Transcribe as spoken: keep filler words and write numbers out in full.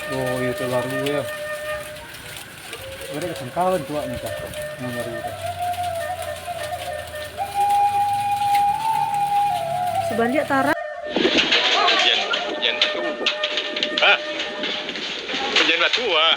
Oh, iyo, tu baru yo. Ada kasangkawan tu awak ni kah? Nan baru tu. Sabaliak tarang. Ujian, ujian batu. Ah. Ujian batu ah.